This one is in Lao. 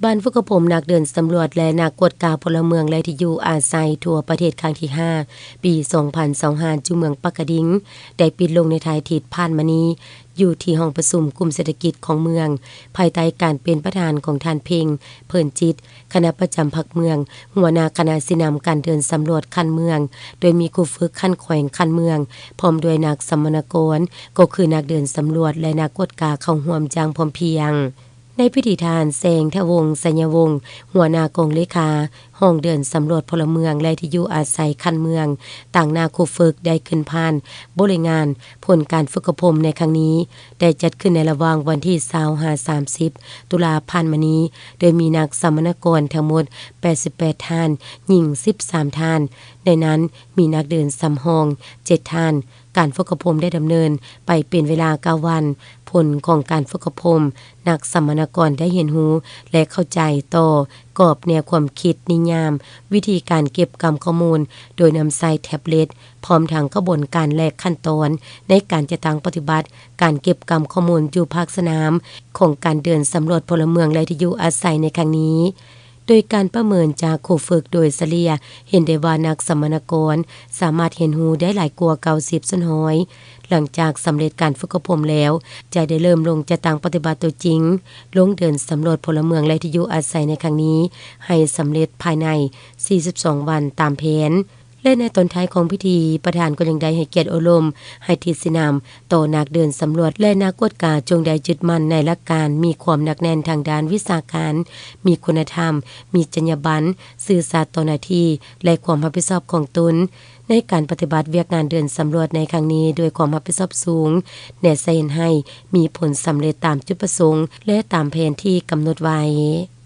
ການຝຶກອົບຮົມນັກເດີນສຳຫຼວດ ແລະ ນັກກວດກາພົນລະເມືອງ ແລະ ທີ່ຢູ່ອາໄສທົ່ວປະເທດ ຄັ້ງທີຫ້າ ປີສອງພັນຊາວຫ້າ ຢູ່ເມືອງປາກກະດິງ ໄດ້ປິດລົງໃນທ້າຍທິດຜ່ານມານີ້ ຢູ່ທີ່ຫ້ອງປະຊຸມກຸ່ມເສດຖະກິດຂອງເມືອງ ພາຍໃຕ້ການເປັນປະທານຂອງທ່ານ ເພັງ ເພີນຈິດ ຄະນະປະຈຳພັກເມືອງ, ຫົວໜ້າຄະນະຊີ້ນຳການເດີນສຳຫຼວດຂັ້ນເມືອງ, ໂດຍມີຄູຝຶກຂັ້ນແຂວງ, ຂັ້ນເມືອງ, ພ້ອມດ້ວຍນັກສຳມະນາກອນ, ກໍຄືນັກເດີນສຳຫຼວດ ແລະ ນັກກວດກາເຂົ້າຮ່ວມຢ່າງພ້ອມພຽງ. ໃນພິທີ ທ່ານ ແສງທະວົງ ໄຊຍະວົງ ຫົວໜ້າກອງເລຂາຫ້ອງເດີນສຳຫຼວດພົນລະເມືອງ ແລະ ທີ່ຢູ່ອາໄສຂັ້ນເມືອງ, ຕາງໜ້າຄູຝຶກໄດ້ຂຶ້ນຜ່ານບົດລາຍງານຜົນການຝຶກອົບຮົມໃນຄັ້ງນີ້ ໄດ້ຈັດຂຶ້ນໃນລະຫວ່າງວັນທີຊາວຫາສາມສິບ ຕຸລາຜ່ານມານີ້, ໂດຍມີນັກສຳມະນາກອນທັງໝົດແປດສິບແປດທ່ານ, ຍິງສິບສາມທ່ານ, ໃນນັ້ນມີນັກເດີນສຳຮອງເຈັດທ່ານ. ການຝຶກອົບຮົມໄດ້ດຳເນີນໄປເປັນເວລາເກົ້າວັນ. ຜົນຂອງການຝຶກອົບຮົມ, ນັກສຳມະນາກອນໄດ້ຮຽນຮູ້ ແລະ ເຂົ້າໃຈຕໍ່ກອບແນວຄວາມຄິດ, ນິຍາມ, ວິທີການເກັບກຳຂໍ້ມູນໂດຍນຳໃຊ້ແທັບເລັດ, ພ້ອມທັງຂະບວນການ ແລະ ຂັ້ນຕອນໃນການຈັດຕັ້ງປະຕິບັດການເກັບກຳຂໍ້ມູນຢູ່ພາກສະໜາມຂອງການເດີນສຳຫຼວດພົນລະເມືອງ ແລະ ທີ່ຢູ່ອາໄສໃນຄັ້ງນີ້. ໂດຍການປະເມີນຈາກຄູຝຶກໂດຍສະເລ່ຍ ເຫັນໄດ້ວ່ານັກສຳມະນາກອນສາມາດຮຽນຮູ້ໄດ້ຫຼາຍກວ່າເກົ້າສິບສ່ວນຮ້ອຍ. ຫຼັງຈາກສຳເລັດການຝຶກອົບຮົມແລ້ວ, ຈະໄດ້ເລີ່ມລົງຈັດຕັ້ງປະຕິບັດຕົວຈິງ, ລົງເດີນສຳຫຼວດພົນລະເມືອງ ແລະ ທີ່ຢູ່ອາໄສໃນຄັ້ງນີ້ ໃຫ້ສຳເລັດພາຍໃນສີ່ສິບສອງວັນຕາມແຜນ. ແລະ ໃນຕອນທ້າຍຂອງພິທີ, ປະທານກໍຍັງໄດ້ໃຫ້ກຽດໂອ້ລົມ, ໃຫ້ທິດຊີ້ນຳຕໍ່ນັກເດີນສຳຫຼວດ ແລະ ນັກກວດກາ ຈົ່ງໄດ້ຍຶດໝັ້ນໃນຫຼັກການ, ມີຄວາມໜັກແໜ້ນທາງດ້ານວິຊາການ, ມີຄຸນນະທຳ, ມີຈັນຍາບັນ, ຊື່ສັດຕໍ່ໜ້າທີ່ ແລະ ຄວາມຮັບຜິດຊອບຂອງຕົນ ໃນການປະຕິບັດວຽກງານເດີນສຳຫຼວດໃນຄັ້ງນີ້ດ້ວຍຄວາມຮັບຜິດຊອບສູງ, ແນໃສ່ເຮັດໃຫ້ມີຜົນສຳເລັດຕາມຈຸດປະສົງ ແລະ ຕາມແຜນທີ່ກຳນົດໄວ້.